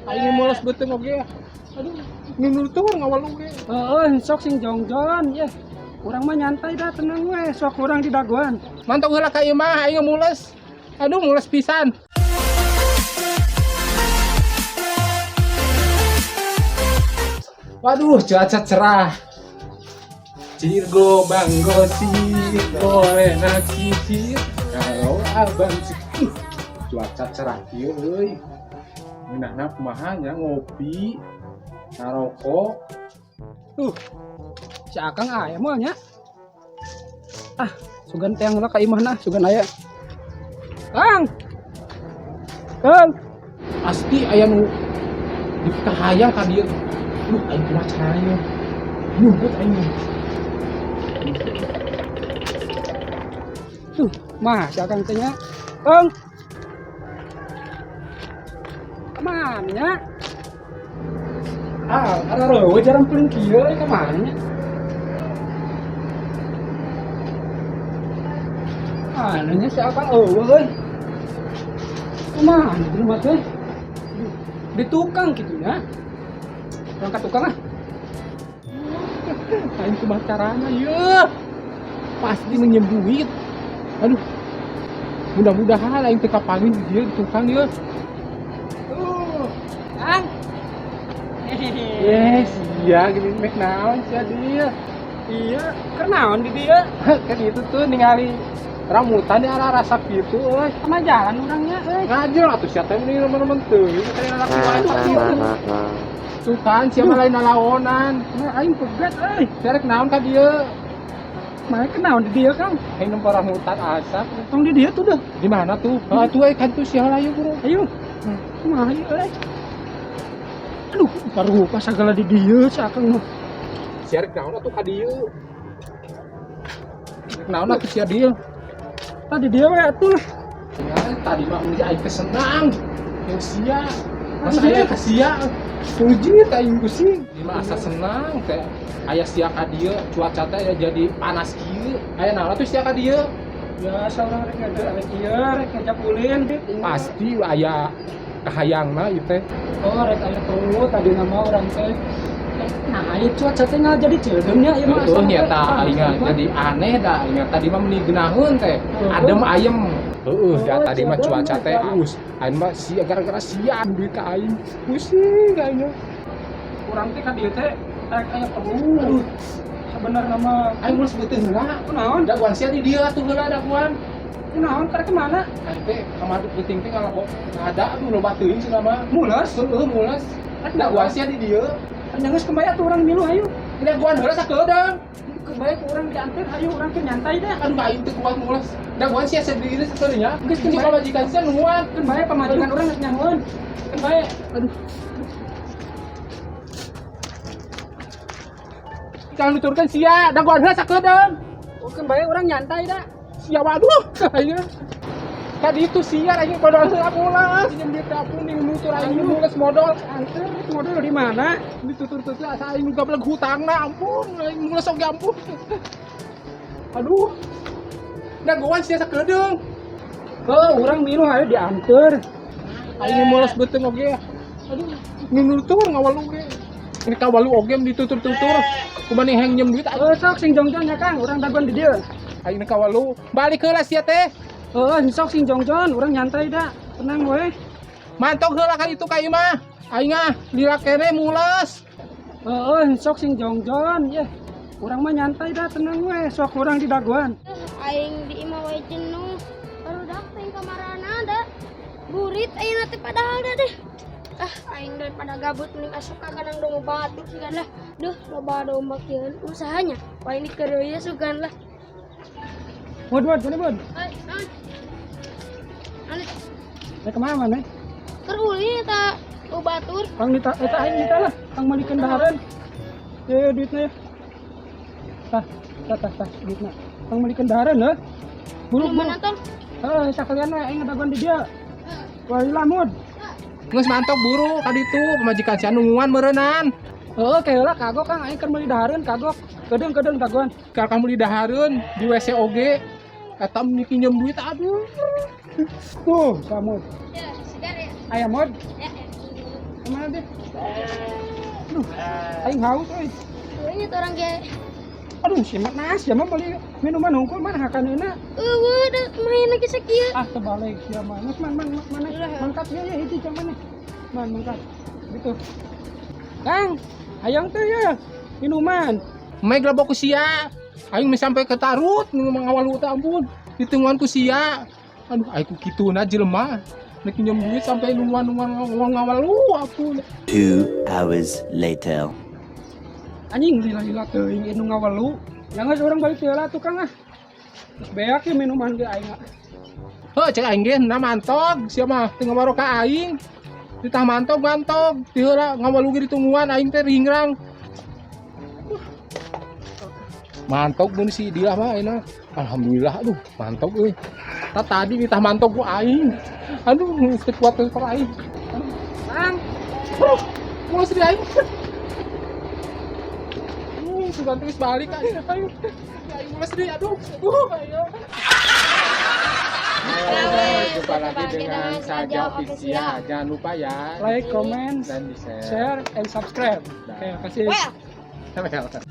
Aing mules beuteung oge. Aduh, nunutur ngawalu ge. Heeh, sok sing jongjon ye. Urang mah nyantai dah, tenang we, sok urang di dagoan. Mantap heula ka imah aing mules. Aduh, mules pisan. Waduh, cuaca cerah. Cirgo banggo sih, boleh nasi cir. Kalau abang sih, cuaca cerah kieu euy. Ngeunahna kumaha nya ngopi, ngarokok. Si Akang aya moal nya. Ah, sugan teang heula ka imahna, sugan aya. Kang. Kang. Pasti aya nu dikahayang ka dieu. Duh, aing kumaha carana ieu? Nyumput aing. Tuh, mah si Akang teh nya. Kang. Kemana nya? Ah, areueuh jarang paling kieu euy, kamana nya? Mana nya si Akang eueuh euy. Kemana jelema teh? Di tukang kitu nya. Urang ka tukang ah. Aing kumaha carana ieu? Pasti minjem duit. Aduh. Mudah-mudahan aing teu kapanggih di dieu di tukang ieu. Tuh, Kang. Yes, iya gini mek naon sia dia. Iya, keur naon di dieu? Kan itu tuh ningali rambutan di arah rasa gitu euy. Sama jalan urangnya euy. Ngajel atuh sia teh mending teman-teman teu. Teh lalaki wae kieu. Tuh kan sia mah lain nalaonan. Nah, aing pegat euy. Sia rek naon ka dieu? Mana kenaon di dieu, Kang? Aing nempo rambutan asap. Tong di dieu tuh dah. Di mana tuh? Ah, tuh kan tuh sia lah ieu bro. Ayo. Kumaha ieu euy? Aduh, parupa sagala di dieu si Akang mah. Sia rek naon atuh ka dieu? Rek naon atuh sia dieu? Tadi dia we atuh lah. Ya, tadi mah meni aing teh senang. Yang sia. Masa Tadi aya ka sia? Puji teh aing pusing. Di mah asa senang teh. Aya sia ka dieu, cuaca teh ya jadi panas kieu. Aya naon atuh sia ka dieu? Ya, saurang rek ngajak rek ieu, rek ngajak ulin. Pasti aya kahayangna ieu teh. Oh, rek aya perlu tadi nama urang teh. Nah, ieu cuaca teh nggak jadi ceudeum nya ieu mah. Heeh nya tah aing jadi aneh dah aing tadi mah meni geunaheun teh. Adem ayem. Heeh, da tadi mah cuaca teh us. Aing mah sia gara-gara sia duit ka aing. Pusing aing. Urang teh ka dieu teh rek aya perlu. Sebenarnya mah Aing mules beuteung heula. kunaon? Daguan sia di dieu atuh heula daguan. Kunaon karek kemana? Aing teh kamari peuting teh ngalako ngada aduh loba teuing cenah mah. Mules. Heeh mules. Daguan sia di dieu. Geus kembali atuh urang milu hayu. Daguan heula sakedeung. Kembali ke urang diantar hayu urang teh nyantai dah. Aduh aing teu kuat mules. Daguan sia sendiri sakedeung nya. Geus Geus pamajikan sia nungguan. Keun bae pamajikan urang geus nyahoeun. Keun bae. Aduh. Jangan nuturkeun sia, daguan heula sakedeung. Oh, keun bae urang nyantai dah. Sia waduh aing. Tadi itu sia aing modal heula mules. Jeung duit ampun ning nutur aing mules modal. Anter modal di mana? Ditutur-tutur asa aing gablek hutangna ampun aing mules oge ampun. Aduh. Dagoan sia sakedeung. Oh, urang milu hayu diantar. Aing mules beuteung oge. Aduh, nunutur ngawalu ge. Ini kawalu oge ditutur-tutur. Kumaha hayang njem duit aing. Oh, sok sing jongjon ya Kang, urang dagoan di dieu. Aing kawalu. Balik heula sia teh. Heeh, sok sing jongjon, urang nyantai dah. Tenang we. Mantog heula ka itu ka imah. Aing ah lila kene mules. Heeh, sok sing jongjon ye. Urang mah nyantai dah, tenang we, sok urang di dagoan. Aing di imah wae jenuh. Barudak teh kamarana da. Burit aing teh padahal da deh. Ah, aing daripada gabut mending asup ka kandang domba batur sugan lah. Duh, loba domba kieu usahanya. Wah ini kereuya sugan lah. Mod, mod, mana mod? Ai, naon? Anu Rek kemana mana? keur ulin eta batur. Kang nita, eta aing nita lah, kang malikeun dahareun. Ye, duitna ya. Tah, tah, tah, tah, duitna. Kang malikeun dahareun heuh. Buluk, Mana buluk. nonton? Heeh, sakalian we aing ngadagoan di dieu. Wah, lamud. Geus mantok buru ka ditu pamajikan sia nungguan meureunnan. Heeh, ke heula kagok Kang, aing keur meuli dahareun kagok. Kedeung-kedeung dagoan. Kalau kamu di dahareun di WC oge eta meni pinjem duit aduh. Tuh, samud. Ya, segar ya. Aya mod. Ya, ya. Kemana deh? Aduh, aing haus euy. Ini tuh orang ge. Aduh, si mah nas, ya mah beli minuman hungkul mana hakaneuna. Eueuh, da main lagi sakieu. Ah, terbalik sia mah. Geus man man mana mangkat ya ya hiji jam mana. Man mangkat. Gitu. Kang, hayang teh ya minuman. Meg lebok ku sia. Aing meh sampai ke Tarut ngawalu teh, ampun. Ditungguan ku sia. Aduh, aing ku kituna jelema. Nek pinjam duit sampai nungguan-nungguan ngomong ngawalu, ampun. 2 hours later. Anjing, lila-lila teuing nu ngawalu. Ya geus, urang balik heula tuh, Kang, ah. Terus beak ya minuman ge aing ah. Heuh, cek aing ge na mantog sia mah teu ngawaro ka aing. Ditah mantog mantog, ti heula ngawalu ge ditungguan aing teh ringrang. Mantog mun si Dilah mah ayeuna. Alhamdulillah, aduh, mantog euy. Tah tadi ditah mantog ku aing. Aduh, teu kuat teu aing. Kang, Aduh, mulus di aing. Sudah terus balik aing. Aing, aing mulus di, aduh, aduh, ayo. Jumpa lagi dengan Saja Official. Jangan lupa ya. Like, comment, dan di share. Share and subscribe. Oke, kasih. Well. Sampai.